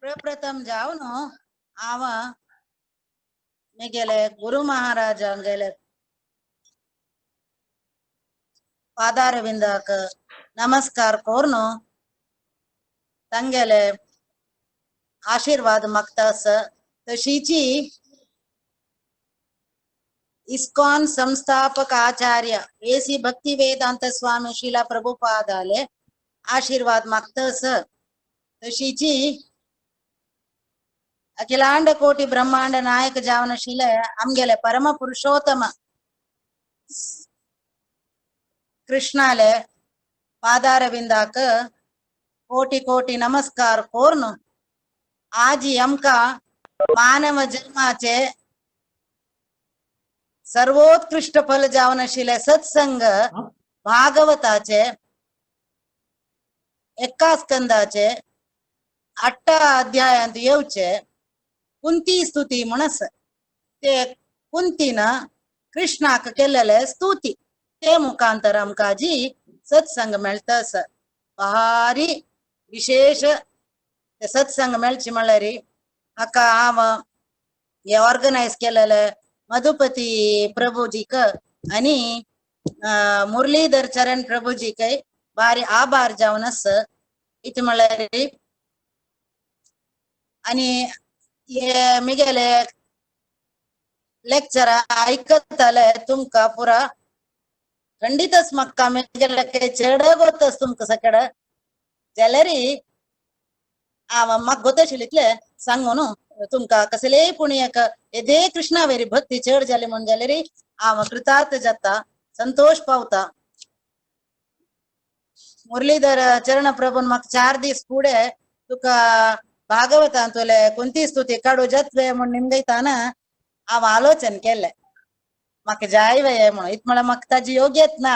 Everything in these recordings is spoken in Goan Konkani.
प्रप्रथम जावन हांव मेगेले गुरु महाराजांगेले पादारविंदाक नमस्कार कोर्न तांगेले आशीर्वाद मागतास. तशीची इस्कॉन संस्थापक आचार्य एसी भक्ति वेदांत स्वामी शिला प्रभुपादाले आशीर्वाद मागतस. तशीची अखिलांड कोटी ब्रह्मांड नायक जावन शिले आमगेले परम पुरुषोत्तम कृष्णाले पादारविंदाक कोटी कोटी नमस्कार कोर्न आजी आमकां मानव जन्माचे सर्वोत्कृष्ट फल जावन आशिल्ले सत्संग भागवताचे एका स्कंदाचे 8 अध्यायांत येवचे कुंती स्तुती म्हण आसा. ते कुंतीन कृष्णाक केलेले स्तुती ते मुखांतर आमकां जी सत्संग मेळटा आसा. भारी विशेष ते सत्संग मेळचे म्हणल्यार हाका हांव हे ऑर्गनायज केलेले मधुपती प्रभुजीक आनी मुरलीधर चरण प्रभुजीकय भारी आभार जावन आसा. इतलें म्हणल्यार आनी हे मिगेले लेक्चर आयकतले तुमकां पुरा खंडितच म्हाका मिगेले चेड गोतस तुमकां सगळे जाल्यार हांव म्हाका गोत आशिल्लें इतलें सांगू न्हू तुमकां कसलेय पूण एक येदे कृष्णा वेरी भक्ती चड जाली म्हूण जाल्यार हांव कृतार्थ जाता, संतोश पावता. मुरलीधर चरण प्रभून म्हाका 4 दीस फुडें तुका भागवतांतुले कुंती स्तुती काडू जातले म्हूण निमगयताना हांव आलोचन केलें म्हाका जाय वे म्हणून. इत म्हळ्यार म्हाका ताजी योग्यत ना,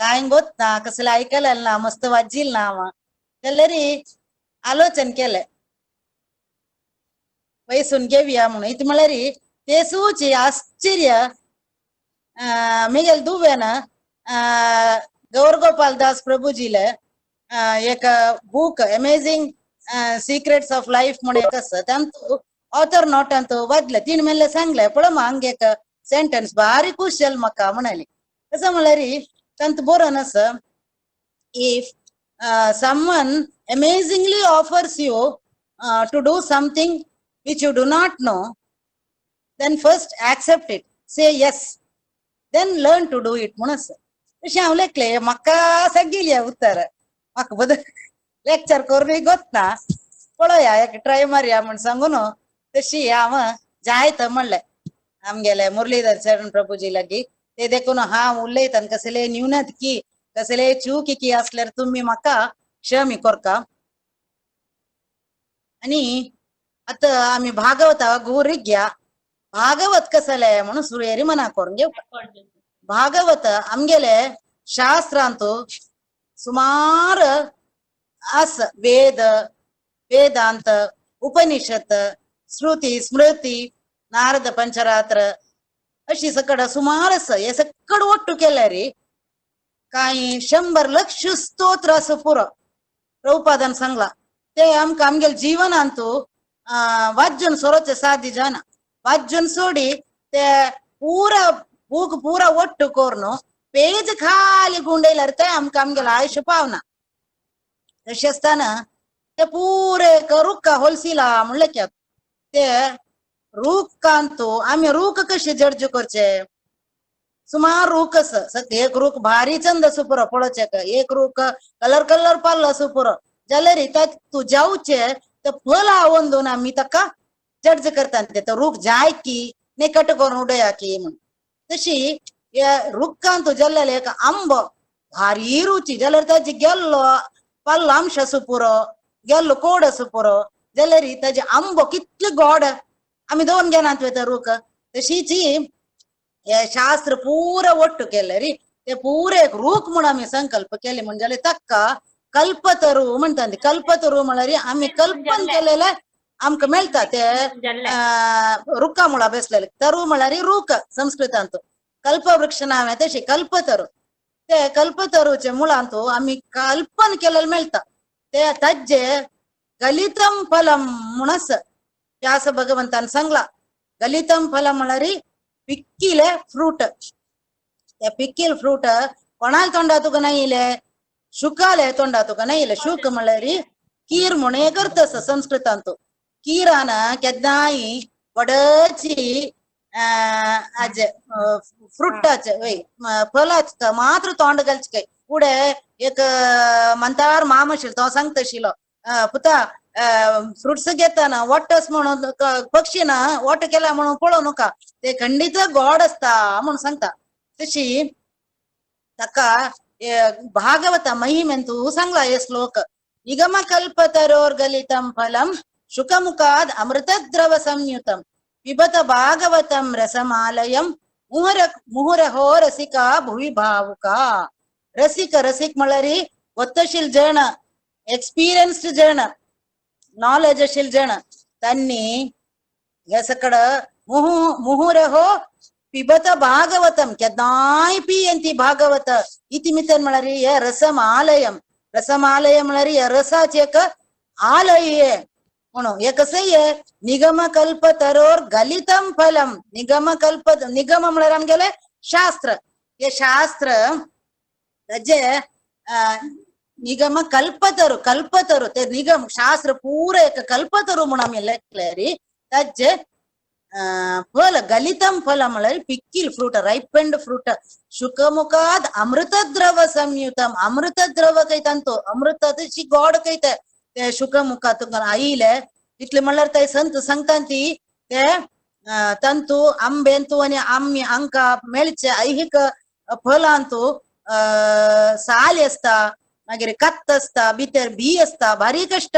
कांय गोत ना, कसलें आयकलें ना, मस्त वाजील ना हांव, जाल्यार आलोचन केलें वयसून घेवया म्हणून. इत म्हळ्यार ते सूची आश्चर्य मिगेल दुवेन गौरगोपाल दास प्रभुजीले एक book amazing secrets of life म्हूण एक आसा, तांतू ऑथर नोटांत वाचले तीन मेल्ले सांगले पळय हांग एक सेंटेन्स भारी खूश जाल म्हाका म्हणाली. कसं म्हळ्यार तांत बरोवन आसा, if someone amazingly offers you to do something which you do not know, then first accept it, say yes, then learn to do it म्हणून आसा. तशें हांव लेखलें म्हाका सगळी उत्तर म्हाका बद लेक्चर करूनय गोतना पळोवया एक ट्राय मारया म्हूण सांगून तशी हांव जायत म्हणलें आमगेले मुरलीधर चरण प्रभुजी लागीं. ते देखून हांव उलयता कसले न्यूनत की कसले चूक की असल्यार तुमी म्हाका क्षमी कोरका. आनी आतां आमी भागवता गुरीक घ्या. भागवत कसले म्हणून सुरयेरी मना करून घेवपा. भागवत आमगेले शास्त्रांत सुमार आस वेद, वेदांत, उपनिषद, श्रुती, स्मृती, नारद पंचरात्र अशी सकड सुमार आसा. हे सकड ಒಟ್ಟು केल्यार कांय 100 लक्ष स्तोत्र असं पुरो प्रभुपादान सांगला. ते आमकां आमगेले जीवनांतू वाज्जून सोरोचे साध्य जाना. वाज्जून सोडी ते पुरा बूक पुरा ಒಟ್ಟು कोर्न पेज खाली गुंडयल्यार ते आमकां आमगेले आयुष्य पावना. तशें आसतना ते पुरे रुक्का होलसिला म्हणलें ते रूखांतू आमी रूख कशे जड्ज करचे, सुमार रूख आसा. एक रूख भारी चंद आसूं पुरो पळोवचें, एक रूख कलर कलर पाल्लो आसूं पुरो, जाल्यार तूं जावचे ते फल आवंदून आमी ताका जड्ज करता ते रूख जाय की न्ही कट करून उडया की म्हूण. तशी ह्या रुखांत जाल्लेले एक आंबो भारी रुची जाल्यार ताजी गेल्लो पाल्लो अंश आसूं पुरो, गेल्लो कोड आसूं पुरो, जाल्यार ताजे आंबो कितले गोड आमी दवरून घेनात ते रूख. तशीच हे शास्त्र पुरा ಒಟ್ಟು केले री ते पुरे एक रूख म्हूण आमी संकल्प केले म्हण जाल्यार ताका कल्पतरू म्हणटा. कल्पतरू म्हळ्यार आमी कल्पन केलेले आमकां मेळटा ते रुखा मुळा बेसलेले. तरू म्हळ्यार रूख संस्कृतांत, कल्पवृक्ष नांव आहे तशी कल्पतरू. ते कल्पतरूचे मुळांत आमी कल्पन केलेले मेळटा ते ताजे गलितम फलम म्हणून व्यास भगवंतान सांगला. गलितम फलम म्हळ्यार पिक्किले फ्रूट. ते पिक्कील फ्रूट कोणाल तोंडा तुका नाही इले, शुकाले तोंडा तुका नाही इले. शुक म्हळ्यार कीर म्हूण एक अर्थ आसा संस्कृतांत. कीरान केन्नाय वडची आजे फ्रुटाचे वय फलाच मात्र तोंड घालचे काय. फुडें एक मंतार माम आशिल्लो तो सांगता आशिल्लो, पुता फ्रुट्स घेताना वोटस म्हणून पक्षी ना वोट केला म्हणून पळोवं नका, ते खंडीत गोड आसता म्हणून सांगता. तशी ताका भागवत महिमेंतू सांगला हे श्लोक. निगमकल्पतरोर्गलितं फलं शुकमुखाद अमृतद्रव संयुतं पिबत भागवतं रसमालयं मुहुर मुहुरहो रसिका भुवि भावुका. रसिक रसिक म्हळ्यार ಒತ್ತಶೀಲ್ ಜನ, एक्सपिरियन्स्ड जण, नॉलेज आशिल्ले जण, त्यांनी हे सकड मुहु मुहुरहो पिबत भागवतम केन्नाय पियंती भागवत इति मितन म्हळ्यार हे रसमालयम. रसमालय म्हळ्यार हे रसाचे एक आलय म्हणून हे कसं हे निगमकल्प तरोर गलितम फलम. निगमकल्प निगम म्हळ्यार आमगेले शास्त्र. हे शास्त्र ताजे निगम कल्पतरू कल्पतरू ते निगम शास्त्र पूरा एक कल्पतरू म्हणून आमी लेखले ताजे फल गलितम फल म्हळ्यार पिक्कील फ्रूट, रैपंड फ्रूट. शुकमुखाद अमृतद्रव संयुतम. अमृतद्रव कयतांतो अमृत तशी गोड कयता ते शुकमुखात आयले तितले म्हणल्यार ते संत सांगता ती ते तंतु आंबेंतु आनी आमी हांकां मेळचे ऐहिक फलांतु साल आसता, मागीर कत्त आसता, भितर बी आसता. भारी कश्ट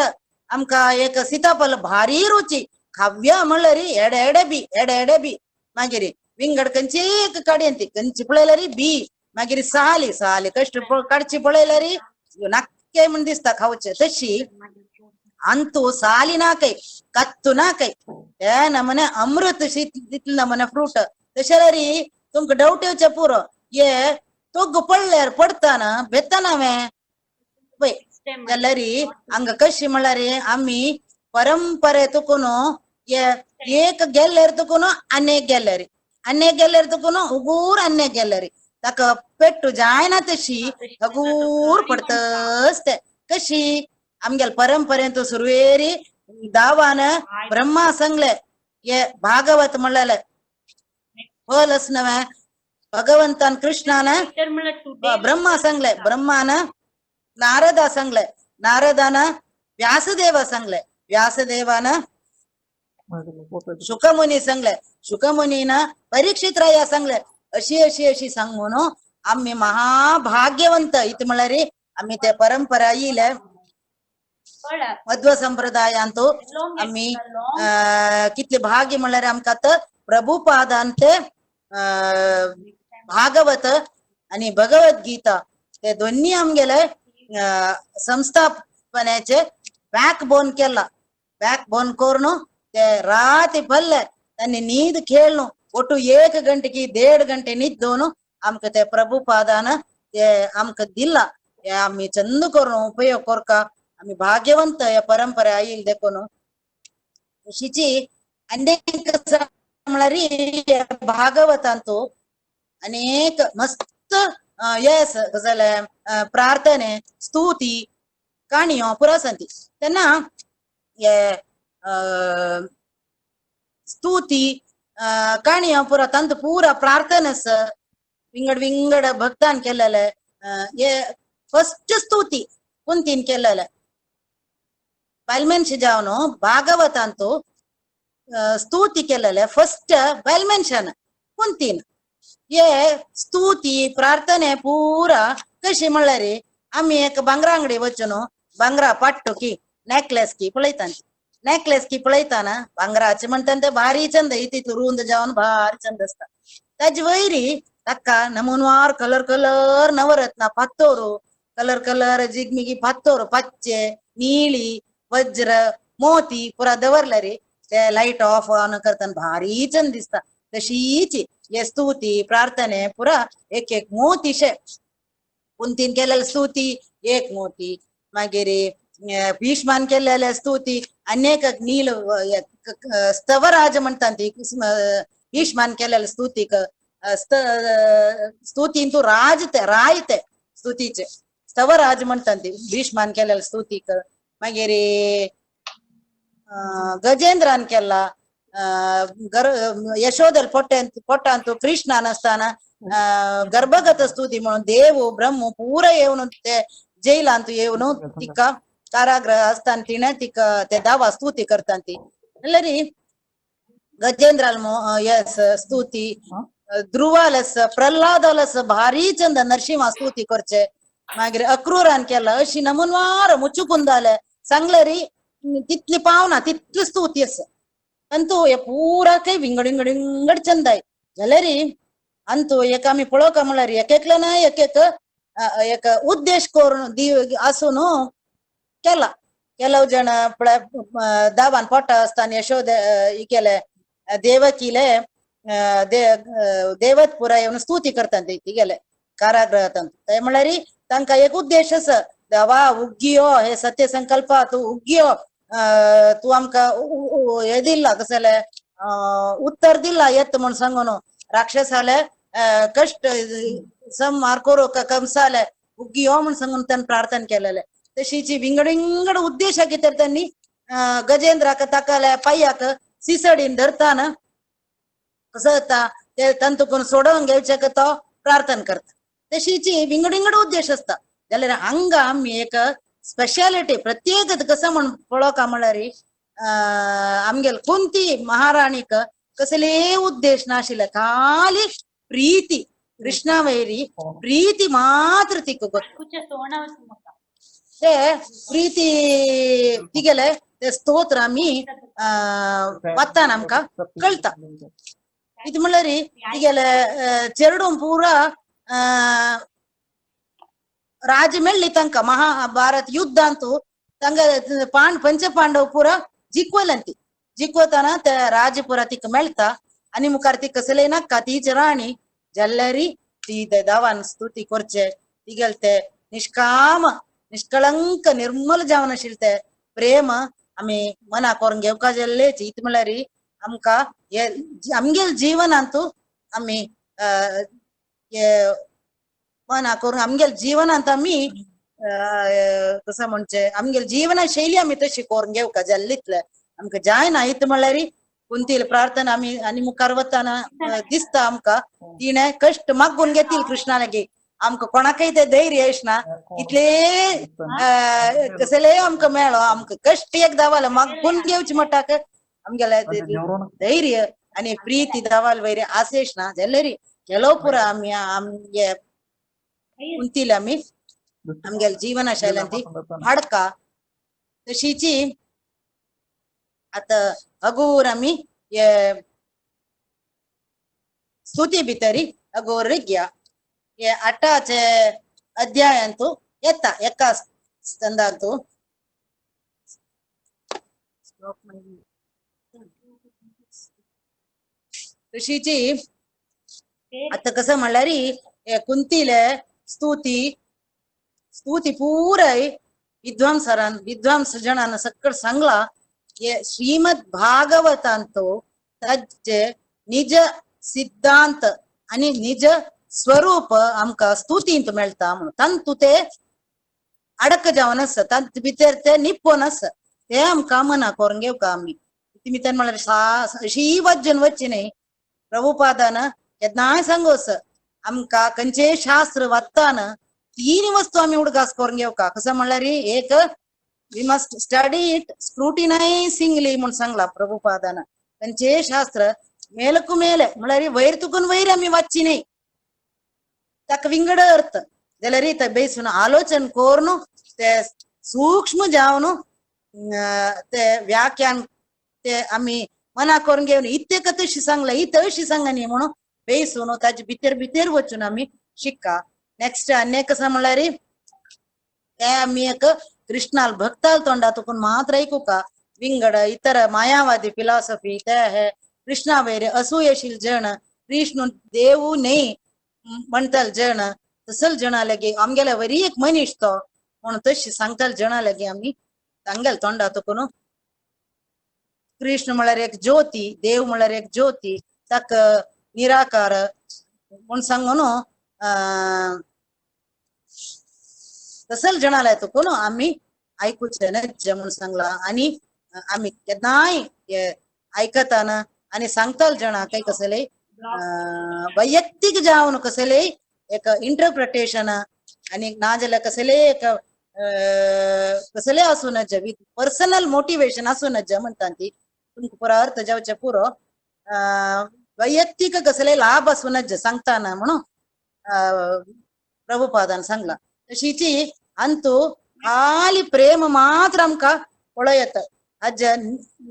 आमकां एक सीताफल भारी रुची खाव्या म्हणल्यार एडे एडे बी एडे एडे बी. मागीर विंगड खंयची एक काडयेन खंयची पळयल्यार बी. मागीर साली साली कश्ट काडची पळयल्यार नक्के म्हण दिसता खावचे. तशी अंतू साली नाकय कत्तू नाकय ते नमने अमृत तितले नमने फ्रूट. तशें जाल्यार तुमकां डावट येवचे पुरो हे तोग्ग पडल्यार पडताना बेतना हांवें पळय जाल्यार हांगा कशी म्हणल्यार आमी परंपरे तुकून एक गेल्यार तुकून अनेक गेल्यार अनेक गेल्यार तुकून उगूर अनेक गेल्यार ताका पेट्टू जायना तशी हगूर पडतच ते. कशी आमगेले परंपरेंत सुरवेरी दावान ब्रह्मा सांगले हे भागवत म्हणलेले फलस नव्हे भगवंतान कृष्णान ब्रह्मा सांगले, ब्रह्मान नारदा सांगले, नारदान व्यासदेव सांगले, व्यासदेवान शुकमुनी सांगले, शुकमुनीन परीक्षित राया सांगले. अशी अशी अशी सांग म्हणून आम्ही महाभाग्यवंत इथे म्हळ्यार आम्ही ते परंपरा येयले मध्व संप्रदायांतू आम्ही कितले भाग्य म्हळ्यार आमकां तर प्रभुपादान ते भागवत आणि भगवद्गीता ते दोन्ही आमगेले संस्थापनेचे बॅक बोन केला. बॅक बोन करून ते राती भल्ले त्यांनी नीद खेळनु ಒಟ್ಟು एक ಗಂಟೆಗೆ 1.5 ಗಂಟೆ ನಿದ್ದೋನು आमकां ते प्रभुपादान ते आमकां दिला. हे आमी चंद करून उपयोग करका. आमी भाग्यवंत ह्या परंपरा आयिल्ली देखून. तशीची अनेक म्हळ्यार भागवतांतू अनेक मस्त येस गजाले प्रार्थने स्तुती काणयो पुरा आसंती. तेन्ना हे स्तुती काणयो पुरा तांत पुरा प्रार्थनेस विंगड विंगड भक्तान केलेले. हे फस्ट स्तुती कुंतीन केलेले बायल जावन भागवतांतू स्तुती केलेले फस्ट बायल मनशान कुंतीन. हे स्तुती प्रार्थने पुरा कशी म्हणल्यार आमी एक भांगरा अंगडी वचून भांगरा पाट्टो की नेकलेस की पळयता, नेकलेस की पळयताना भांगराचे म्हणटा ते भारी चंद इतितू रुंद जावन भारी चंद आसता. ताजे वयरी ताका नमुनवार कलर कलर नवरत्न फातोरू कलर कलर जिगमिगी फातोर पच्चे नीळी वज्र मोती पुरा दवरले ते लायट ऑफ ऑन करताना भारी चंद दिसता. तशीच हे स्तुती प्रार्थने पुरा एक एक मोतीशे कुंतीन केलेले स्तुती एक मोती, मागीर भीष्मान केलेले स्तुती अनेक नील स्तवराज म्हणतात ती भीष्मान केलेले स्तुतीक स्तुतींतू राज ते राय ते स्तुतीचे स्तवराज म्हणतात ती भीष्मान केलेले स्तुतीक. मागीर गजेंद्रान केला यशोदल पोट्यांत पोटांतू कृष्णान असताना गर्भगत स्तुती म्हणून देव ब्रह्म पूरा येवन ते जैलांतू येवन तिका कारागृह असताना तिणे तिका ते दावा स्तुती करतात ती. री गजेंद्राल यस स्तुती ध्रुवालस प्रल्हादलस भारी चंद नरसिंहा स्तुती करचे. मागीर अक्रूरान केला अशी नमुनवार मुचुकुंदाले सांगले री तितली पावना तितली स्तुती आसा. अंतू हे पुरा काही विंगड विंगड विंगड चंदाय जाल्यार री अंतू एक आमी पळोवका म्हणल्यार एक एकलो ना एक एक एक उद्देश करून दी आसून केला. ಕೆಲವು ಜನ दावान पोटा आसतना यशोद केले देवकीले देवतपुरा येवन स्तुती करतात तिगेले कारागृहांत. ते म्हणल्यार तांकां एक उद्देश आसा, देवा उग्गियो हे सत्य संकल्प तूं उग्गियो, तूं आमकां हे दिला कसले उत्तर दिला येत म्हूण सांगून राक्षसाले कष्ट संहार करूंक कंसाले उग्गियो म्हूण सांगून ताणें प्रार्थना केलेले. तशीची विंगड विंगड उद्देश कितें त्यांनी गजेंद्राक ताकाले पांयाक सिसडीन धरताना कसं जाता ते तंतुकून सोडोवन घेवचें तो प्रार्थना करता. तशीची विंगड विंगड उद्देश आसता. जाल्यार हांगा आमी एक स्पेशालिटी प्रत्येक कसं म्हण पळोवका म्हणल्यार आमगेले कुंती महाराणीक कसले उद्देश नाशिल्ले, खाली प्रीती कृष्णा वैरी प्रीती मात्र तिका गोत ते प्रीती तिगेले ते स्तोत्र आमी वत्तान आमकां कळटा. ಇದು म्हणल्यार तिगेले चेरडूं पुरा राज मेळ्ळी तांकां महाभारत युद्धांतू तांकां पांड पंचपांडव पुरा जिखवल्यांती. जिखवताना ते राज पुरा तिका मेळटा आनी मुखार ती कसले नाका तीच राणी जाल्यार ती दावान स्तुती करचे तिगेले ते निष्काम निष्कळंक निर्मल जावन आशिल्ले ते प्रेम आमी मना करून घेवका जाल्लेच. इत म्हणल्यार आमकां हे आमगेले जीवनांतू आमी हे मना करून आमगेले जीवनांत आमी कसं म्हणचे आमगेले जीवन शैली आमी तशी करून घेवका जाल्लीतले आमकां जायना. इत म्हणल्यार कुंतील प्रार्थना आमी आनी मुखार वतना दिसता आमकां तिणें कश्ट मागून घेतील कृष्णा लागीं. आमकां कोणाकय ते धैर्य येना इतले कसले आमकां मेळो आमकां कश्ट एक दावाले मागून घेवचे म्हणटाक आमगेले धैर्य आनी प्रीती दावाल वैर आसेश ना जाल्यार ಕೆಲವು ಪೂರ आमी आमगे कुंतील आमी आमगेले जीवन शैल्यांती हाडका. तशीची आतां अगोर आमी हे स्तुती भितरी अगोर रिग्या हे आठाचे अध्यायांतू येता एका स्कंदांतू. तशीची आतां कसं म्हणल्यार हे कुंतीले स्तुती स्तुती पुराय विद्वांसरान विद्वांस जणान सकळ सांगला हे श्रीमद भागवतांतो ताचे निज सिद्धांत आनी निज स्वरूप आमकां स्तुतींत मेळटा म्हणून तांतू ते अडक जावन आसा, तांत भितर ते निपोवन आसा, ते आमकां मना करून घेवका आमी. निमित्तान म्हणल्यार अशी वज्जन वच्ची न्ही. प्रभुपादान केन्नाय सांगोस आमकां खंयचेय शास्त्र वाचताना तीन वस्तू आमी उडगास करून घेवका. कसं म्हणल्यार एक we must study it scrutinizingly म्हूण सांगला प्रभुपादान. खंयचेय शास्त्र मेलकू मेले म्हणल्यार वयर तुकून वयर आमी वाचची न्ही, ताका विंगड अर्थ जाल्यार ते बेसून आलोचन करून ते सूक्ष्म जावन ते व्याख्यान ते आमी मना करून घेवन इतके तशी सांगला इथं अशी सांगा न्ही म्हणून बेसून ताजे भितर भितर वचून आमी शिक्का. नेक्स्ट आनी कसं म्हणल्यार ते आमी एक कृष्णाल भक्ताल तोंडा तुकून मात्र ऐकूका. विंगड इतर मायावादी फिलॉसॉफी ते हे कृष्णा वयर असूयशील जण कृष्ण देव न्ही म्हणटाल जण तसल जणा लागी आमगेल्या वरी एक मनीस तो म्हणून तशी सांगताल जणा लागी आमी तांगेल तोंडा तुकून कृष्ण म्हळ्यार एक ज्योती, देव म्हळ्यार एक ज्योती, ताका निराकार म्हूण सांगून तसल जणाला तुकून आमी आयकुचें नज्ज म्हूण सांगला. आनी आमी केन्नाय आयकताना आनी सांगताल जणां काय कसले वैयक्तीक जावन कसले एक इंटरप्रिटेशन आनी नाजाल्यार कसले एक कसले आसूं नज विथ पर्सनल मोटिवेशन आसूं नज म्हणटा ती तुमकां पुरो अर्थ जावचे पुरो. वैयक्तीक कसले लाभ आसूं नज सांगताना म्हणून प्रभुपादान सांगला. तशीची अंतू खाली प्रेम मात्र आमकां पळयता. हाज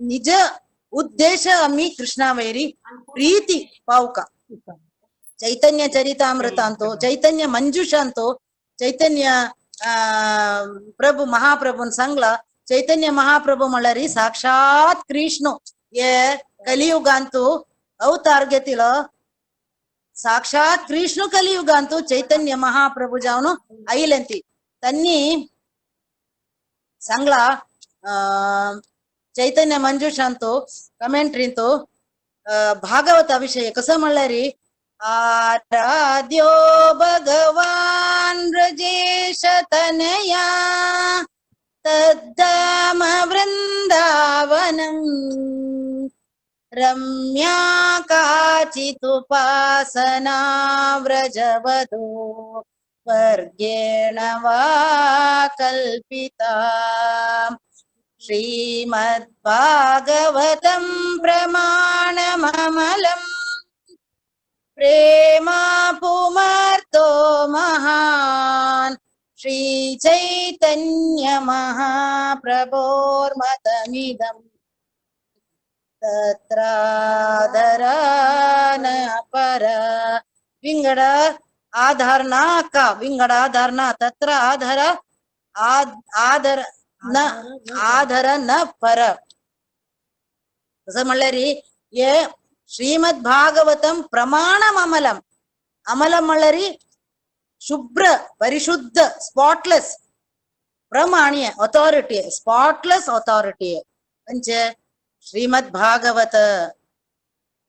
निज उद्देश आमी कृष्णा वैरी प्रीती पावका. चैतन्य चरितामृतांतो, चैतन्य मंजुषांतो, चैतन्य प्रभु महाप्रभुन सांगला. चैतन्य महाप्रभु म्हळ्यार साक्षात कृष्ण हे कलियुगांतु अवतार घेतिलो. साक्षात कृष्ण कलियुगांतु चैतन्य महाप्रभु जावन आयिलेंती. तन्नी सांगला चैतन्य मंजुषांतो कमेंट्रींतो भागवत विषय कसं म्हणल्यार आराध्यो भगवान ब्रजेश तनया तद्धाम वृंदावनम रम्या काचिदुपासना व्रजवधू वर्गेण वा कल्पिता. श्रीमद्भागवतं प्रमाणममलं प्रेमा पुमर्तो महान् श्री चैतन्य महाप्रभोर्मतमिदं तत्रादरान पर. विंगड आधार ना का विंगड आधार ना तत्र आधार आदर न आधर न पर. तसं म्हणल्यार हे श्रीमದ್ भागवतम प्रमाणम अमलम. अमलम म्हणल्यार शुभ्र परिशुद्ध स्पॉटलेस प्रमाणीय अथॉरिटी स्पॉटलेस अथॉरिटी म्हणजे श्रीमದ್ भागवत.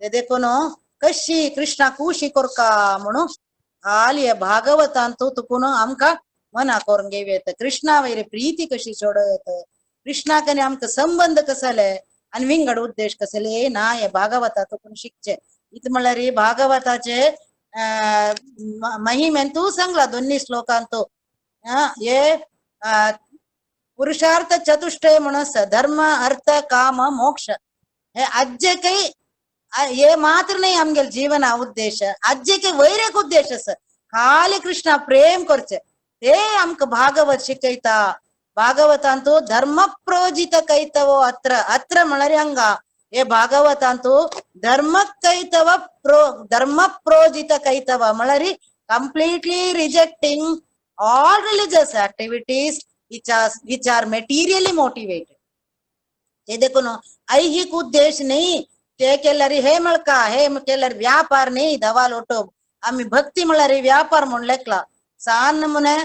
ते देखून कशी कृष्णा कुशी कोरका म्हणून खाली भागवतांतू तुकून आमकां मना करून घेव येता. कृष्णा वयर प्रीती कशी सोडो येता, कृष्णाकने आमकां संबंध कसले आनी विंगड उद्देश कसले ना हे भागवता तुकून शिकचे. इत म्हणल्यार भागवताचे महिमेन तू सांगला दोन्ही श्लोकांतू हे पुरुषार्थ चतुष्टय म्हणून धर्म अर्थ काम मोक्ष हे आज्जे काही हे मात्र नाही आमगेल जीवना उद्देश. आज्जे काही वैरेक उद्देश आसा खाली कृष्णा प्रेम करचे ते आमकां भागवत शिकयता. भागवतांतू धर्म प्रोजित कैतवो अत्र अत्र म्हळ्यार हांगा हे भागवतांतू धर्म कैतव प्रो धर्म प्रोजित कैतव म्हळ्यार completely rejecting all religious activities which are materially motivated. ते देखून ऐहिक उद्देश न्ही ते केल्यार हे मेळका हे केल्यार व्यापार न्ही दवाल उठोवप. आमी भक्ती म्हळ्यार व्यापार म्हूण लेखला. सान नमुने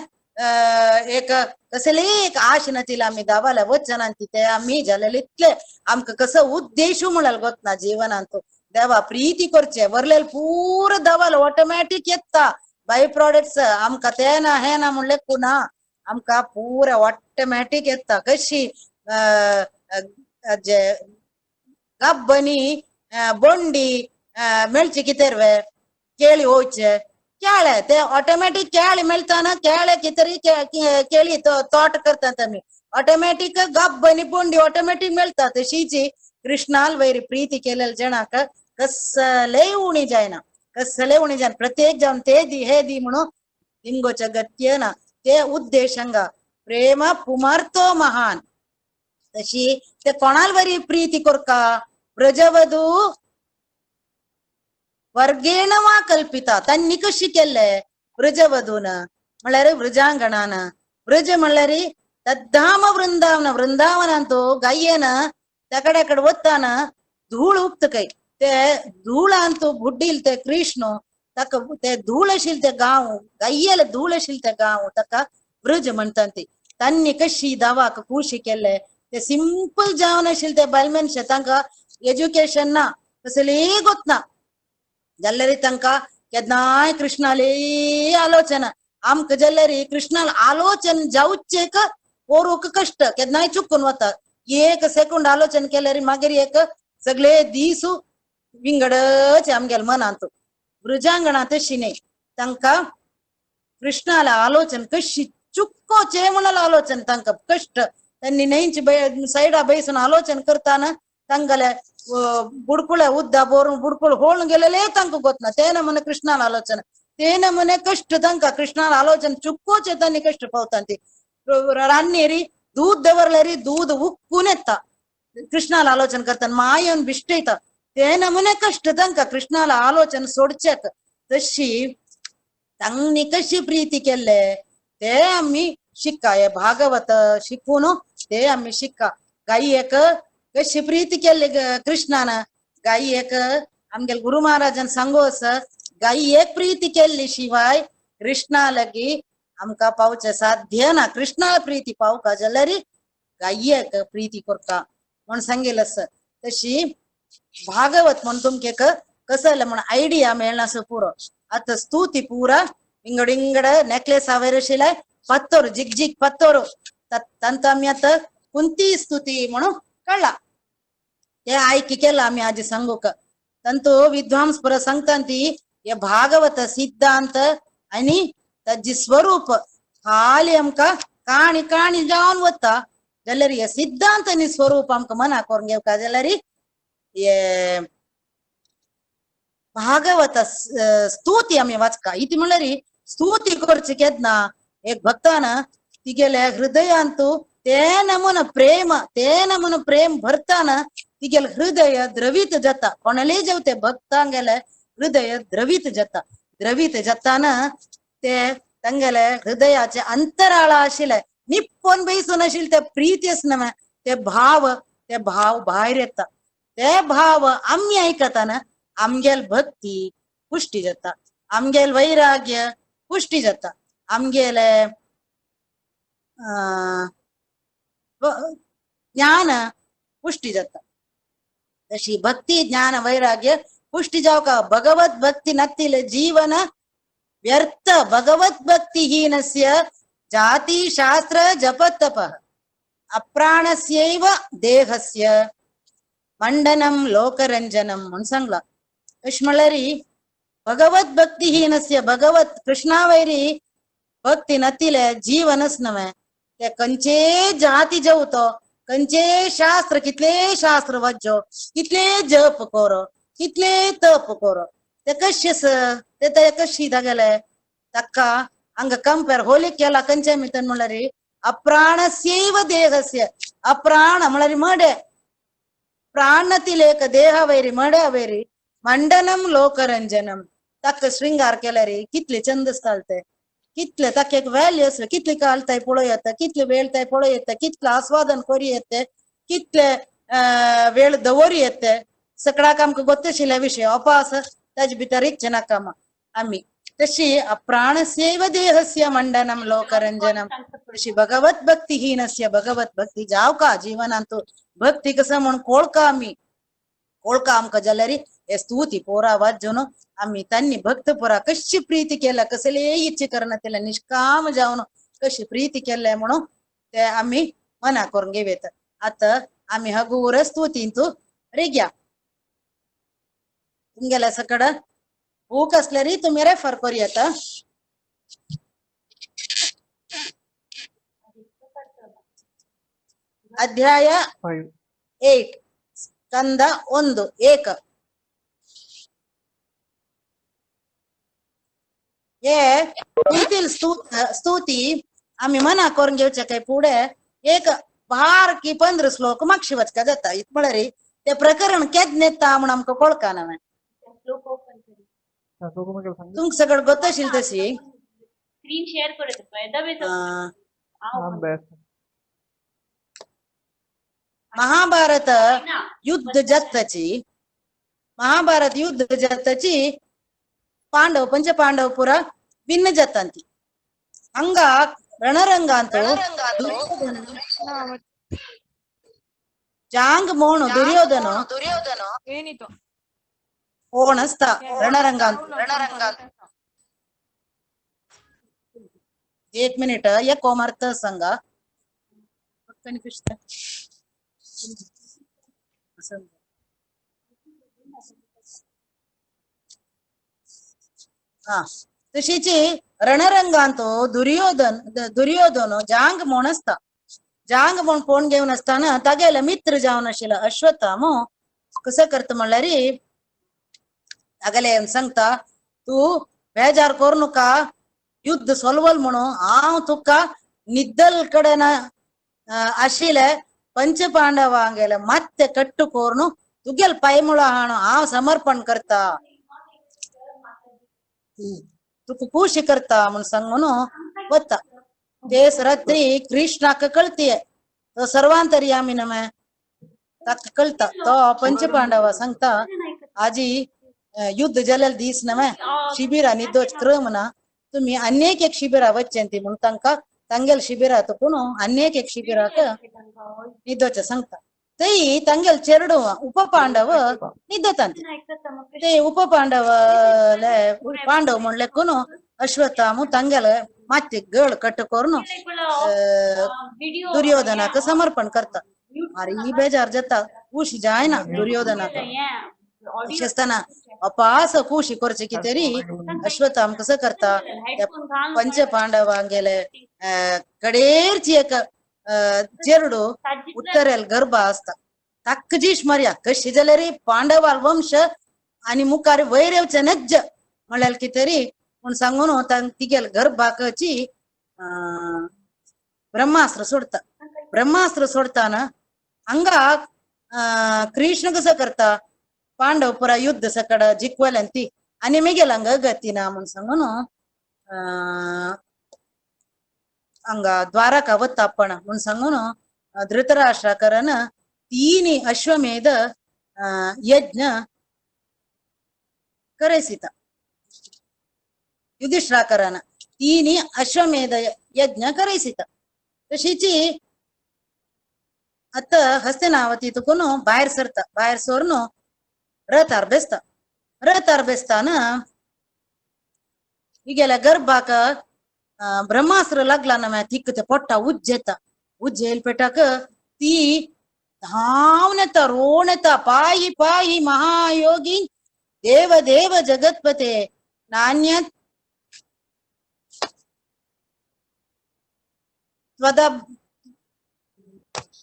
एक कसलीय एक आश नातिल्ले आमी दावाला वचनांत ते आमी जालेले इतले आमकां कसो उद्देशू म्हळ्यार गोतना जीवनांत. देवा प्रीती करचे वरलेले पूर दवाल ऑटोमॅटीक येता बाय प्रोडक्ट्स आमकां ते ना हे ना म्हणले ना आमकां पुरा ऑटोमॅटीक येता. कशी जे कब्बनी बोंडी मेळची कितें रे केळी वोवचे केळे ते ऑटोमॅटीक केळे मेळटा केळे कितरी केळी तोट करतात आमी ऑटोमॅटीक गब्बनी बोंडी ऑटोमॅटीक मेळटा. तशीच कृष्णाल वयर प्रीती केलेले जणाक कसलेय उणी जायना कसलेय उणी जायना. प्रत्येक जावन ते दी हे दी म्हणून दिंगोच्या गत्य ना ते उद्देश हांगा प्रेम पुमार्थो महान. तशी ते कोणाल वरी प्रीती कोरका व्रजवधू वर्गेण वा कल्पिता. तांणी कशी केल्ले व्रजवधून म्हळ्यार वृजांगणान. व्रज म्हणल्यार तद्धाम वृंदावन वृंदावनांतू गायेन तेकडे कಡೆ वताना धूळ उपत काय ते धूळांतू बुड्डील ते कृष्ण ताका ते धूळ आशिल्ले ते गांव गायेले धूळ आशिल्ले ते गांव ताका व्रज म्हणटा ती. तांणी कशी दावाक खुशी केल्ले ते सिंपल जावन आशिल्ले ते बायल मनशे तांकां एज्युकेशन ना कसलीय गोत ना जाल्यार तांकां केन्नाय कृष्णाली आलोचना आमकां जाल्यार कृष्णाल आलोचन जावचेक कोरूक कश्ट केन्नाय चुकून वता. एक सेकंड आलोचन केल्यार मागीर एक सगळे दीस विंगडच आमगेले मनांत. वृजांगणा तशी न्ही तांकां कृष्णाला आलोचन कशी चुकोचे म्हणून आलोचन तांकां कश्ट. त्यांनी न्हंयची सायडा बैसून आलोचन करताना तांगले बुडकुळे उद्दा बोरून बुडकुळ होळून गेलेले तांकां गोतना ते नमुने कृष्णाला आलोचन ते नमुने कश्ट तांकां कृष्णाला आलोचन चुकोचे त्यांनी कश्ट पावता ती. रान्नेरी दूध दवरल्यारी दूध उक्कून येता कृष्णाला आलोचन करताना मायन बिश्टयता ते नमुने कश्ट तांकां कृष्णाला आलोचन सोडचेक. तशी तांणी कशी प्रीती केल्ले ते आमी शिक्का हे भागवत शिकून ते आमी शिक्का. गायेक कशी प्रीती केल्ली कृष्णान गायेक आमगेले गुरु महाराजान सांगू आसा गायेक प्रीती केल्ली शिवाय कृष्णा लागी आमकां पावचें साध्य ना. कृष्णा प्रीती पावका जाल्यार गायेक प्रीती करता म्हण सांगिल्लें आसा. तशी भागवत म्हण तुमकां कसले म्हण आयडिया मेळना पुरो. आतां स्तुती पुरा विंगड विंगड नेकलेस हांवें आशिल्ले पत्तोर जिग जिग पत्तोर तांतू आमी आतां कुंती स्तुती म्हणून कळ्ळा ते आयकी केला आमी आजी सांगूक. तांतू विद्वांस पुरा सांगता ती हे भागवत सिद्धांत आनी ताजी स्वरूप खाली आमकां काणी काणी जावन वता जाल्यार हे सिद्धांत आनी स्वरूप आमकां मना करून घेवका जाल्यार हे भागवत स्तुती आमी वाचका. इति म्हणल्यार स्तुती करची केन्ना एक भक्तान तिगेले हृदयांतु ते नमुन प्रेम ते नमुन प्रेम भरताना तिगेले हृदय द्रवीत जाता. कोणाले जेवते भक्तांगेले हृदय द्रवीत जाता. द्रवीत जाताना ते तांगेले हृदयाचे अंतराळ आशिल्ले निप्पोन बैसून आशिल्ले ते प्रीती आसना ते भाव ते भाव भायर येता. ते भाव आमी आयकताना आमगेल भक्ती पुष्टी जाता आमगेल वैराग्य पुष्टी जाता आमगेले ज्ञान पुष्टी जाता. तशी भक्ती ज्ञान वैराग्य पुष्टी जावका भगवत भक्ती नत्तिले जीवन व्यर्थ. भगवत भक्तिहीनस्य जाति शास्त्र जपतप अप्राणस्यैव देहस्य मंडनम लोकरंजनम म्हूण सांगला. अशें म्हणल्यार भगवत भक्तिहीनस्य भगवत कृष्णावैरी भक्ती नतिले जीवनच नव्हे ते खंयचे जाती जेवतो खंयचे शास्त्र कितले शास्त्र वाच्यो कितले जप करो कितले तप करो ते कशे ते ते कशी गेले ताका हांगा कंपेर होली केला खंयच्या मितन म्हणल्यार अप्राणस्यैव देहस्य अप्राण म्हणल्यार मडे प्राणतिलेक देह वैरी मड्या वैरी मंडनम लोकरंजनम ताका शृंगार केल्यार कितले चंद ते कितले ताका एक व्हॅल्यू आसले कितले काल ताय पळोवं येता कितले वेळ ताय पळोवं येता कितले आस्वादन करी येते कितले वेळ दवरी येते सगळ्याक आमकां गोत्तशिल्ल्या विशय अपास ताजे भितर इच्छे नाका आमी. तशी अप्राणस्यैव देहस्य मंडनम लोकरंजनम तशी भगवत भक्तिहीनस्य भगवत भक्ती जावका जीवनांतु भक्ती कसं म्हण कोळका आमी कोळका आमकां जाल्यार हे स्तुती पोरा वाजून आमी तांणी भक्त पुरा कशी प्रीती केल्या कसले इच्छे करना केल्या निष्काम जावन कशी प्रीती केल्या म्हणून ते आमी मना करून घेवेत. आतां आमी हगूर स्तुतींतू रेग्या तुमगेल्या सकड बूक असल्यार तुमी रेफर करूं येता. अध्याय 8 स्कंद 1 एक. हे कुंतील स्तुती आमी मना करून घेवचे काय पुढे एक बारकी 15 श्लोक मागशी वचका जाता. इत म्हळ्यार ते प्रकरण केन्ना येता म्हण आमकां कळका ना. तुमकां सगळं गोत आशिल्ली तशी स्क्रीन शेअर करत महाभारत युद्ध जाताची महाभारत युद्ध जाताची पांडव पंच पांडव पुरा भिन्न जातांती. हांगा रणरंगांत जांग मोण दुर्योधन ಏನಿತ್ತು कोण असता रणरंगांत. एक मिनिट, एक कोमार्थ सांगा. हा, तशीची रणरंगांत दुर्योधन दुर्योधन जांग म्हण आसता. जांग म्हण कोण घेवन आसतना तागेले मित्र जावन आशिल्लो अश्वत्थामो कसो करता म्हणल्यार तागेले सांगता, तूं बेजार करू नका, युद्ध सोलवल म्हणून हांव तुका निद्दल कडेन आशिल्ले पंचपांडवांगेले मात्ते कट्टू करून तुगेल पायमुळो हाणू हांव समर्पण करता, तुका खुशी करता म्हूण सांगून वता. तेच रात्री कृष्णाक कळतीये, तो सर्वांतर्यामी नमे ताका कळटा. तो पंचपांडवा सांगता, आजी युद्ध जालेले दीस नवे, शिबिरा निदोच क्रम ना, तुम्ही अनेक एक शिबिरा वचचे ती म्हणून तांकां तांगेल शिबिरा कोण अनेक एक शिबिराक निदोचे सांगता. तई तांगेल चेरडू उपपांडव निदतांत. ते उपपांडव पांडव म्हणले कोण अश्वत्थामु तांगेल मात्य गळ कट करून दुर्योधनाक समर्पण करता. अरे ही बेजार जाता, खुशी जायना दुर्योधनाक. आसतना अपास खुशी करचे की तरी अश्वत्थाम कसं करता, त्या पंच पांडवांगेले कडेरची एक चेरडू उत्तरेल गर्भ आसता. ताक्क जीश मारया कशी जाल्यार पांडवाल वंश आणि मुखार वयर येवचे नज्ज म्हणल्यार की तरी म्हूण सांगून तिगेल गर्भाकची ब्रह्मास्त्र सोडता. ब्रह्मास्त्र सोडताना हांगा कृष्ण कसं करता, पांडव पुरा युद्ध सकड जिखवल्यान ती आनी मेगेल हांगा गती ना म्हूण सांगून हांगा द्वारका वता आपण म्हूण सांगून धृतराष्ट्राकरान तीन अश्वमेध यज्ञ करयसिता. युधिष्ठिराकरान तीन अश्वमेध यज्ञ करयसिता. तशीची आता हस्तिनावती तुकून भायर सरता. भायर सरून रथार बेसता. रथार बेसताना हिगेल्या गर्भाक ब्रह्मास्त्र लागला ना मागीर तिका ते पोट्टा उज्ज येता. उज्ज येयले पेटाक ती धांवन येता, रोण येता, पायी पायी महायोगी देव देव जगतपते नान्य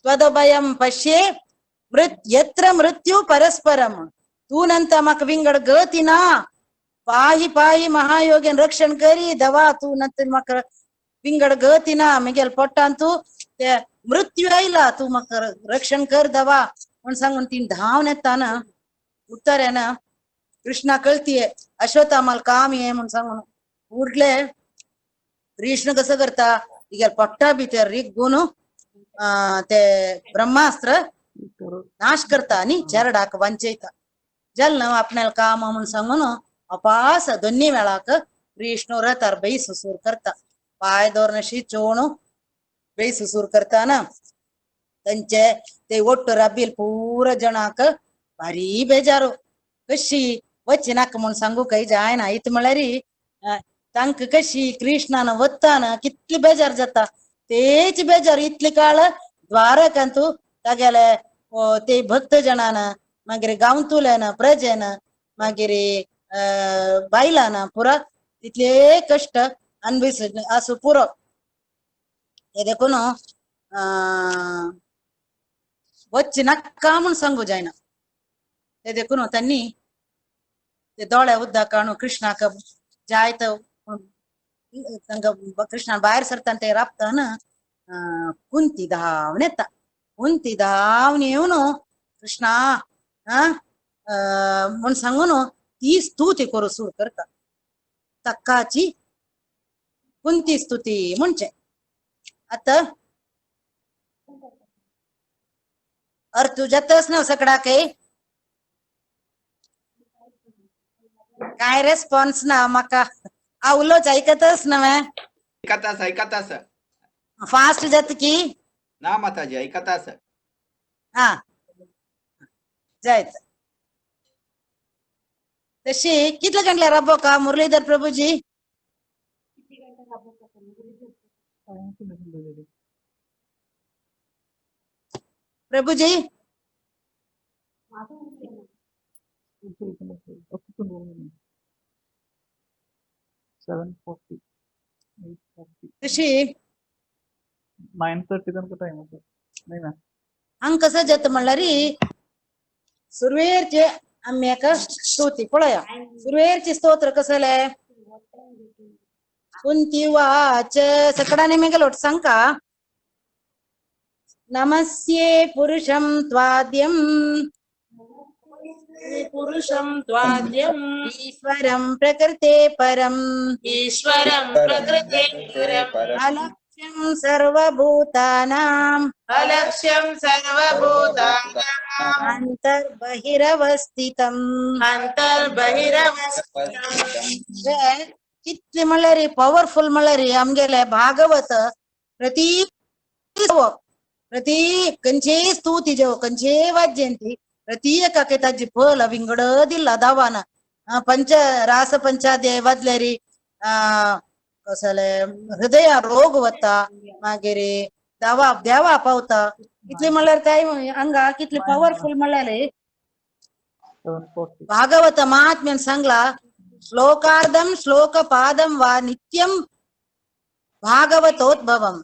त्वदभयं पश्ये यत्र मृत्यु परस्परम तूं नंतर म्हाका विंगड गती ना, पाही पाही महायोगीन रक्षण करी दवा, तूं नंतर म्हाका विंगड गती ना, म्हगेल पोटान तूं ते मृत्यू आयला, तूं म्हाका रक्षण कर दवा म्हूण सांगून ती धांवन येता ना. उत्तरेन कृष्णा कळतीये अश्वत्थामाल काम ये म्हूण सांगून उडले. कृष्ण कसं करता, तिगेल पोट्टा भितर रिगून ते ब्रह्मास्त्र नाश करता आणि चेरडाक वांचयता. जल आपल्याला काम म्हूण सांगून अपास दोन्ही वेळाक कृष्ण रथार बैस सुसूर करता. पाय दवरून चोण बैस सुसूर करताना तांचे ते ಒಟ್ಟು रबील पुरा जणाक भारी बेजारू. कशी वच्ची नाका म्हूण सांगू काही जायना. इत म्हळ्यार तांकां कशी कृष्णान वताना कितली बेजार जाता. तेच बेजार इतले काळ द्वारकांतू तागेले ते भक्त जणान मागीर गांवतुल्यान प्रजेन मागीर बायलान पुरा तितले कश्ट अनभिस आसूं पुरो. हे देखून वच्चे नाका म्हूण सांगू जायना. ते देखून त्यांनी ते दोळे उदक काडून कृष्णाक जायत तांकां कृष्णान भायर सरता ते राबताना कुंती धांवन येता. कुंती धांवन येवन कृष्णा म्हूण सांगून ती स्तुती करूं सुरू करता. तक्काची कुंती स्तुती म्हणचे. आता अर्थ जातच ना सगळा काही काय रेस्पॉन्स ना माका आवलोच ऐकतच ना. ऐकतास ऐकतास. फास्ट जाता की? ना माताजी, ऐकता आसा. हा, जायत. तशी कितले गंटले राबो का मुरलीधर प्रभूजी? किती घंटा राबोवचा? प्रभूजी. माझं उरलेलं. 7:40, 8:40. तशी 9:30 तनक टाइम आसा नाही ना? हांग कसं जाता म्हणल्यार सुरवेरचे आमी एका स्तुती पळया. सुरवेरचे स्तोत्र कसले? कुंती वाच सकडाने मेगलोट सांगका. नमस्ये पुरुषं त्वाद्यं पुरुषं त्वाद्यम् ईश्वरं प्रकृते परम् ईश्वरं प्रकृते परम् अलक्ष्यं सर्वभूतानाम् अलक्ष्यं सर्वभूतानाम् अंतर्बहिरवस्थितम्. अंतर्बहिरवस्थितम्. कितले म्हणल्यार पॉवरफुल म्हणल्यार आमगेले भागवत. प्रति प्रति खंयचेय स्तुती जेव, खंयचेय वाद्यंती, प्रति एकाक ताजी फल विंगड दिला दावान. पंच रास पंचाध्याय वाजल्यारी कसले हृदय रोग वता, मागीर दावा देवा पावता. इतले म्हणल्यार काय हांगा कितले पॉवरफुल म्हणल्यार 7:40. भागवत महात्म्यान सांगला, श्लोकार्धम श्लोकपादम वा नित्यम भागवतोद्भवम.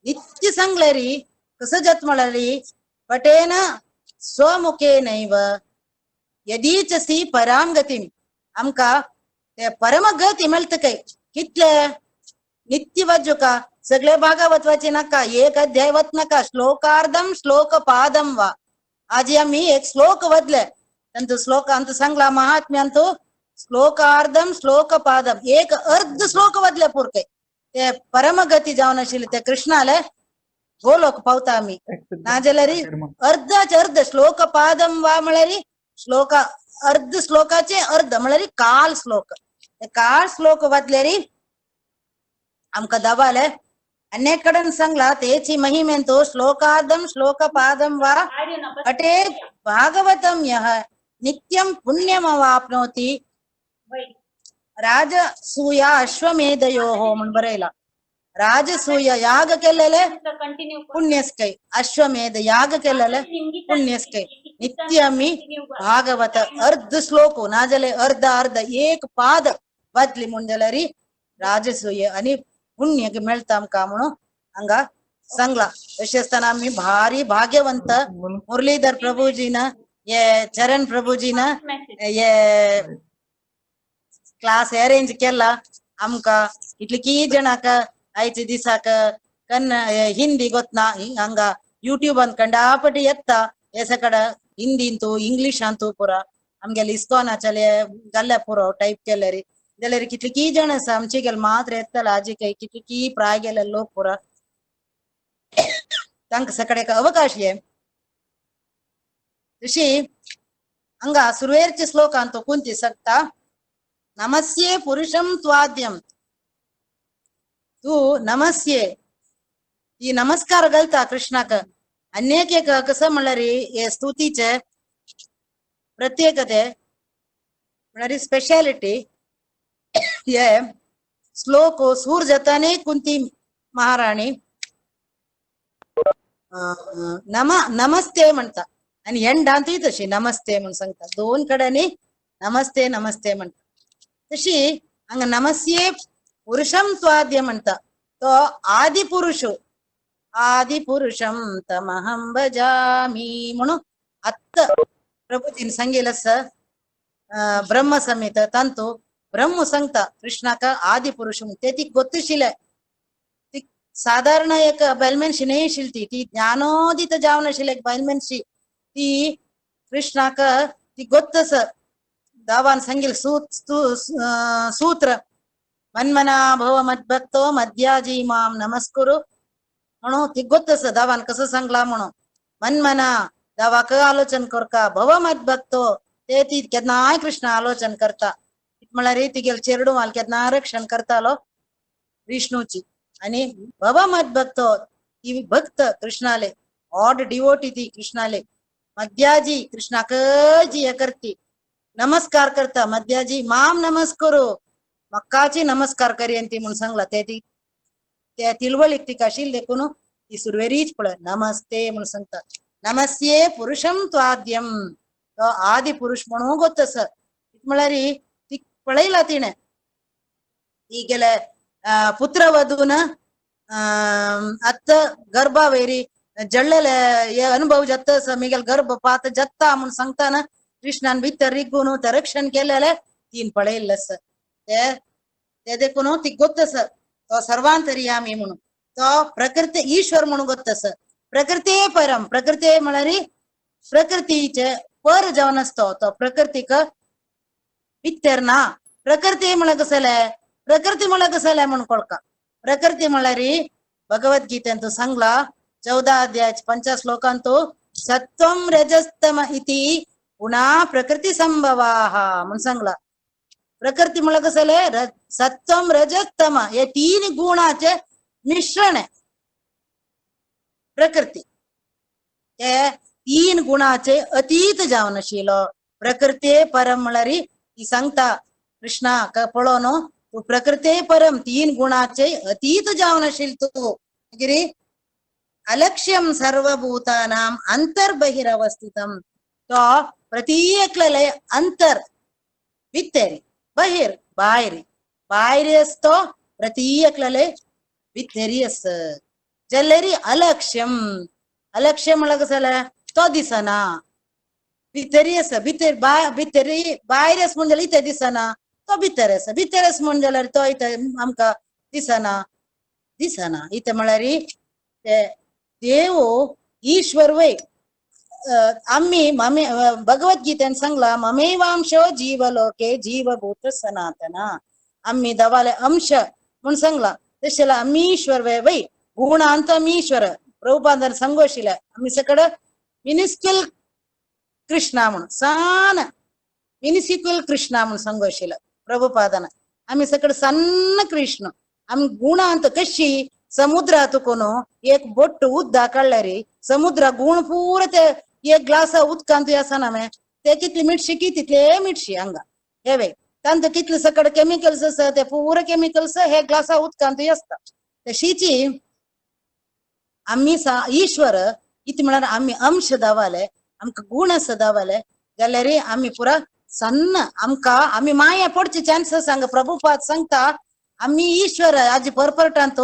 नित्य सांगलेरी कसं जात म्हळ्यारी पटेन स्वमुखेनैव यदीचसी परां गतीम. आमकां ते परमगती मेळटा काय? कितले नित्य वाचुका सगळे भागवत वाची नाका, एक अध्याय वच नाका, श्लोकार्धम श्लोकपादम वा. आजी आम्ही एक श्लोक वदले तांचो श्लोक आमचो सांगला महात्म्यांतो, श्लोकार्धम श्लोकपादम, एक अर्ध श्लोक वदले पुरके ते परमगती जावन आशिल्ले ते कृष्णाले गोलोक पावता आमी. नाजाल्यार अर्धाचे अर्ध श्लोकपादम वा म्हळ्यार श्लोक अर्ध, श्लोकाचे अर्ध म्हळ्यार काल श्लोक. ते काल श्लोक वाचल्यार आमकां दबाले. अनेक कडेन सांगला तेची महिमेंतु श्लोकार्धम श्लोकपादम वा पठे भागवतम यः नित्यं पुण्यमवाप्नोति राजसूया अश्वमेधयोः म्हणून बरयला. राजसूय याग केलेले कंटिन्यू पुण्यस्कै, अश्वमेध याग केलेले पुण्यस्कै. नित्य आमी भागवत अर्ध श्लोक नाजाल्यार अर्ध अर्ध एक पाद वाचली म्हूण जाल्यार राजसूय आनी पुण्य मेळटा आमकां म्हणून हांगा सांगला. तशें आसतना आमी भारी भाग्यवंत. मुरलीधर प्रभुजीन हे, चरण प्रभुजीन हे क्लास अरेंज केला आमकां. इतले की जणांक आयच्या दिसाक कन्न हिंदी गोतना हांगा युट्यूबान कंडापटी येता. हे सकड हिंदींतू इंग्लिशांतू पुरा आमगेले इस्कॉनाचेले जाल्यार पुरो टायप केल्यार जाल्यार कितले की जण आसा आमचे गेले मात्र येतले. आजी काही कितले की प्राय गेले लोक पुरा, तांकां सगळे एक अवकाश हे. तशी हांगा सुरवेरच्या श्लोकांत तो कुंती शकता, नमस्ये पुरुषं त्वाद्यम. तू नमस्ये, ती नमस्कार घालता कृष्णाक. अनेक एक कसं म्हणल्यार हे स्तुतीचे प्रत्येक ते म्हणल्यार स्पेशालिटी. हे श्लोक सूर जाताने कुंती महाराणी नम नमस्ते म्हणता आणि एंडांतूय तशी नमस्ते म्हणून सांगता. दोन कडेनी नमस्ते नमस्ते म्हणता. तशी हांगा नमस्ये पुरुषं त्वाद्य म्हणता. तो आदि पुरुष, आदि पुरुषं तमहं भजामि म्हणून आत्त प्रभुजीन सांगितलं आसा ब्रह्म समेत. तांतू ब्रह्म सांगता कृष्णाक आदि पुरुष म्हणून. ते ती गोत्तशिले, ती साधारण एक बायल मनशी न्हय आशिल्ली, ती ती ज्ञानोदित जावन आशिल्ली एक बायल मनशी. ती कृष्णाक ती गोत्त आसा. दावान सांगिल सूत्र, मन्मना भव मद्भक्तो मद्याजी माम नमस्कुरु म्हणून. ती गोत्त आसा दावान कसं सांगला म्हणून. मन्मना दावाक आलोचन करका, भव मद्भक्तो, ते ती केन्नाय कृष्ण आलोचन करता. म्हळ्यार तिगेल चेरडू माल केन्ना रक्षण करतालो विष्णूची. आणि भव मत भक्त ती भक्त कृष्णाले ऑड डिवोटी ती कृष्णाले मध्याजी कृष्णाक जी हे करती नमस्कार करता मध्याजी माम नमस्करो मक्काची नमस्कार करी ती म्हणून सांगला ते ती त्या तिळवळीक ती आशिल्ली देखून ती सुरवेरीच पळय नमस्ते म्हणून सांगता. नमस्ये पुरुषम त्वाद्यम तो आदि पुरुष म्हणून गोत म्हळ्यार ती पळयला तिणे ती गेले पुत्रवधून आत्ता गर्भावेरी जळ्ळले हे अनुभव जाता मिगेल गर्भपात जत्ता म्हणून सांगताना कृष्णान भितर रिगून ते रक्षण केलेले तीन पळयल्लें आसा ते ते देखून ती गोत आसा तो सर्वांतर्यामी म्हणून तो प्रकृती ईश्वर म्हणून गोत आसा. प्रकृती परम प्रकृती म्हळ्यार प्रकृतीचे पर जावन आसतो तो प्रकृतीक भितर ना. प्रकृती म्हळ्यार कसलें प्रकृती म्हळ्यार कसलें म्हणून कळका. प्रकृती म्हळ्यार भगवद्गीतेंत सांगला 14 अध्याय 5 श्लोकांतु सत्वं रजस्तम इति गुणा प्रकृती संभवाः म्हणून सांगला. प्रकृती म्हळ्यार कसलें सत्वं रजस्तम हे तीन गुणाचे मिश्रण आहे प्रकृती. ते तीन गुणाचे अतीत जावन आशिल्लो प्रकृती परम म्हळ्यार ती सांगता कृष्णा पळोवन तूं प्रकृते परम तीन गुणाचे अतीत जावन आशिल्लो तूं. मागीर अलक्ष्यम सर्वभूतानाम अंतर्बहिरवस्थितम तो प्रत्येकले अंतर भितर बहिर भायर भायर असतो प्रत्येकले भितरी आस जाल्यार अलक्ष्यम अलक्ष्य म्हळ्यार कसं जालें तो दिसना भितरी आसा भितर भितरी भायर आसा म्हण जाल्यार इथे दिसना तो भितर आसा भितर आसा म्हण जाल्यार तो इथे आमकां दिसना दिसना इथे म्हळ्यार ते देव ईश्वर वय आम्ही ममे भगवद्गीतेन सांगला ममेवांशो जीवलोके जीवभूत सनातन आम्ही दवाले अंश म्हूण सांगला तशें जाल्यार आमी ईश्वर वय वय गुणांत आमी ईश्वर. प्रभुपादान सांगू आशिल्लें आमी सकड मिनिस्क्युल कृष्णा म्हूण सान मिनिस्क्युल कृष्णा म्हूण सांगू आशिल्लें प्रभुपादान. आमी सकड सन्न कृष्ण आमी गुणांत कशी समुद्रात कोण एक बोट उदक काडल्यार समुद्रा गुण पुरा ते एक ग्लास उदकांत आसना मे ते कितली मिरशी की तितले मिरशी हांगा हे तांत कितले सकड केमिकल्स आसा ते पुरा केमिकल्स हे ग्लासा उदकांत आसता. तशीची आमी ईश्वर इति म्हळ्यार आमी अंश दावाले आमकां गुण आसा दावाले जाल्यार आमी पुरा सन्न आमकां आमी माया पडचे चान्सीस हांगा प्रभुपाद सांगता आमी ईश्वर आजी परपरटांत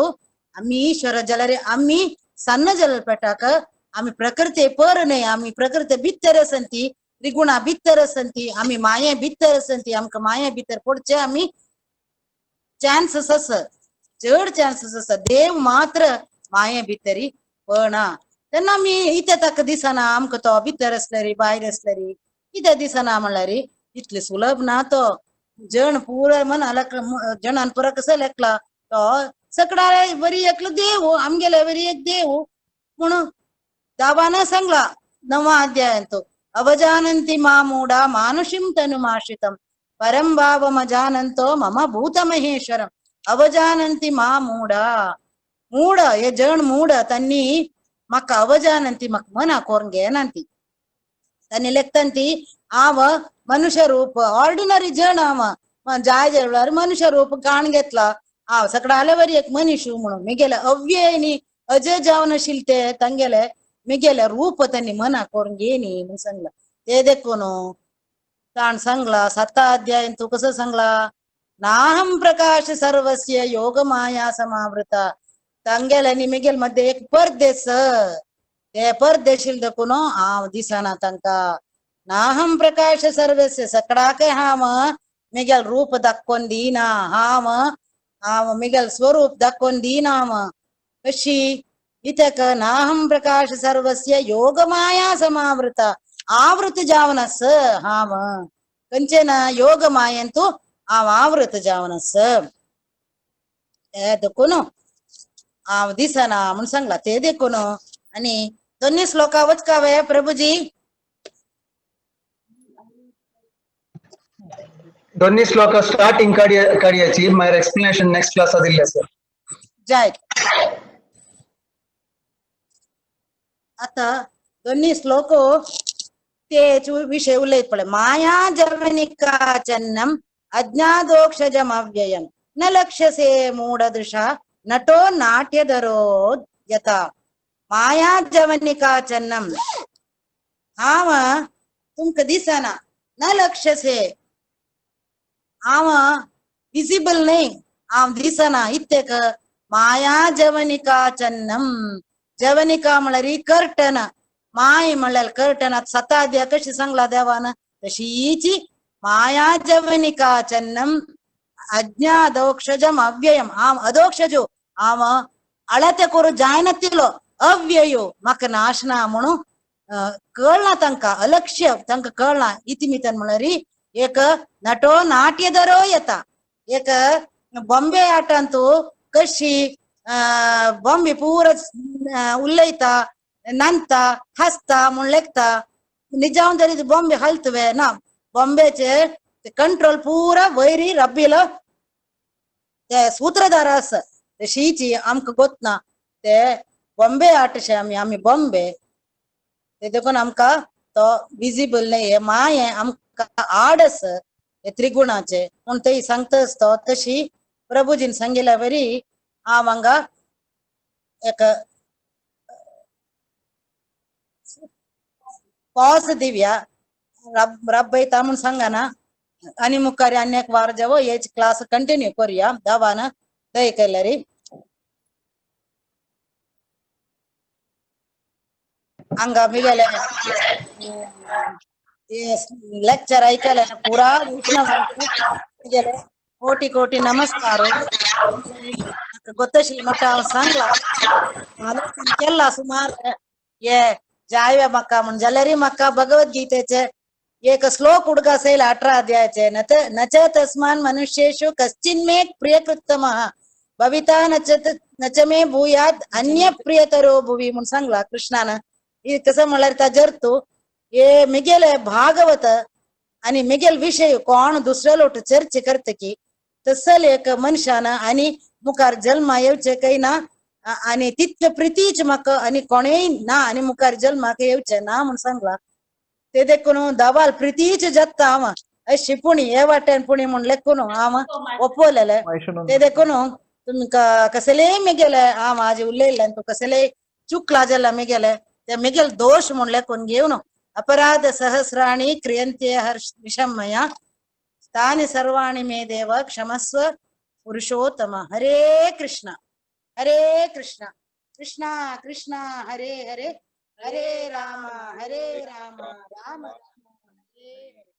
आमी ईश्वर जाल्यार आमी सन्न जाल्यार पेटाक आमी प्रकृती पर न्हय आमी प्रकृती भितर आसंती त्रिगुणा भितर आसंती आमी माये भितर आसंती आमकां माये भितर पडचे आमी चान्सीस आसा चड चान्सीस आसा. देव मात्र माये भितरी पळना तेन्ना आमी इथे ताका दिसना आमकां तो भितर आसल्यार भायर आसल्यार कित्याक दिसना म्हणल्यार इतले सुलभ ना तो जण पुरा मना जणान पुरा कसो लेखला तो सकडाळे बरी एकलो देव आमगेले बरी एक देव म्हणून दावान सांगला 9 अध्यायांत अवजानंती मा मूढा मानुषीं तनुमाश्रितं परं भावमजानन्तो मम भूतमहेश्वरम्. अवजानंती मा मूढा मूढ हे जण मूढ त्यांनी म्हाका अवजानंती म्हाका मना करून घेनांती त्यांनी लेखतांती हांव मनुष्य रूप ऑर्डिनरी जण हांव जाय जाल्यार मनुष्य रूप काण घेतला हांव सकडाले वरी एक मनीश म्हणून मिगेले अव्यय न्ही अजय जावन आशिल्ले ते तांगेले मिगेले रूप त्यांनी मना करून घेनी म्हणून सांगला. ते देखून ताण सांगला 7 अध्याय तूं कसं सांगला नाहं प्रकाश सर्वस्य योग माया समावृता तांगेले आनी मिगेल मध्ये एक परदेस ते परदेशील देखून हांव दिसना तांकां. नाहं प्रकाश सर्वस्य सकडाकय हांव मिगेल रूप दाखोवन दिना हांव हांव मिगेल स्वरूप दाखोवन दिना हांव कशी इत्याक नाहं प्रकाश सर्वस्य योग माया समावृता आवृत जावन आस हांव खंयचें ना योग मायेन तूं हांव आवृत जावन आस देखून हांव दिसना म्हूण सांगला ते देखून. आनी दोन्ही श्लोका वचका वे प्रभुजी दोन्ही श्लोक स्टार्टिंग काढयाची मागीर एक्सप्लेनेशन नेक्स्ट क्लास दिल्ले सर. जाय. आता दोन्ही श्लोक तेच विषय उलयत पळय. माया जवनिका चन्नम अज्ञादोक्षजम अव्ययम न लक्ष्यसे मूढदृशा नटो नाट्यधरो यथा. माया जवनिका चन्नम हांव तुमकां दिसना, न लक्ष्यसे हांव विजिबल न्हय, हांव दिसना. इत्तेक माया जवनिका चन्नम. जवनिका म्हळ्यार कर्टन, माय म्हणल्यार कर्टन. सताद्या कशी सांगला देवान तशीची माया जवनिका चन्नम अज्ञादोक्षजम अव्ययम. हांव अदोक्षजो, हांव अळते करू जायना तिलो अव्ययो म्हाका नाश ना म्हणून कळना तांकां, अलक्ष्य तांकां कळना. इतिमितन म्हळ्यार एक नटो नाट्यधरो येता. एक बॉम्बे आटांतू कशी बॉम्बे पुरा उलयता नांदता हसता म्हूण लेखता. निजावन तरी बॉम्बे हालतवे ना, बॉम्बेचे कंट्रोल पुरा वैरी रब्बीलो ते सूत्रधार आसा. तशीची आमकां गोतना ते बॉम्बे आटशे आमी आमी बॉम्बे ते देखून आमकां तो विजिबल न्हय. हे माये आमकां आड आसा हे त्रिगुणाचे म्हूण ते सांगताच तो. तशी प्रभुजीन सांगिल्ल्या वरी हांव हांगा एक पॉज दिवया. रब्बयता म्हूण सांगना आनी मुखार आनी एक वार जावो हेच क्लास कंटिन्यू करुया दावान दय केल्यारी. हांगा मिगेले लेक्चर ऐकले पुरा मिगेले कोटी कोटी नमस्कार. ಗೊತ್ತಶಿಲ್ಲ ಮಟ್ಟ हांव सांगला आलोचन केला सुमार हे जायवे म्हाका म्हण जाल्यार म्हाका भगवद्गीतेचे एक श्लोक उडगास येयला 18 अध्यायाचे. न च तस्मान् मनुष्येषु कश्चिन्मे प्रियकृत्तमः भविता न च मे भूयात् अन्य प्रियतरो भुवी म्हूण सांगला कृष्णान. हे कसं म्हळ्यार ताजेर तूं हे मिगेले भागवत आनी मिगेल विशय कोण दुसऱ्या लोट चर्चा करता की तसल एक मनशान आनी मुखार जल्मा येवचे काय ना आनी तितले प्रितीच म्हाका आनी कोणेय ना आनी मुखार जल्माक येवचे ना म्हूण सांगला. ते देखून दवाल प्रितीच जाता हांव अशी पुणी हे वाटेन पुणी म्हूण लेखून हांव ओपवलेले. ते देखून तुमकां कसलेय मिगेले हांव आज उलयल्ल्यान तूं कसलेय चुकला जाल्यार मिगेले ते मिगेल दोश म्हूण लेखून घेवन अपराध सहस्राणि क्रियन्ते हर्ष विषमया तानि सर्वाणि मे देव क्षमस्व पुरुषोत्तम. हरे कृष्ण हरे कृष्ण कृष्ण कृष्ण हरे हरे, हरे राम राम राम हरे हरे.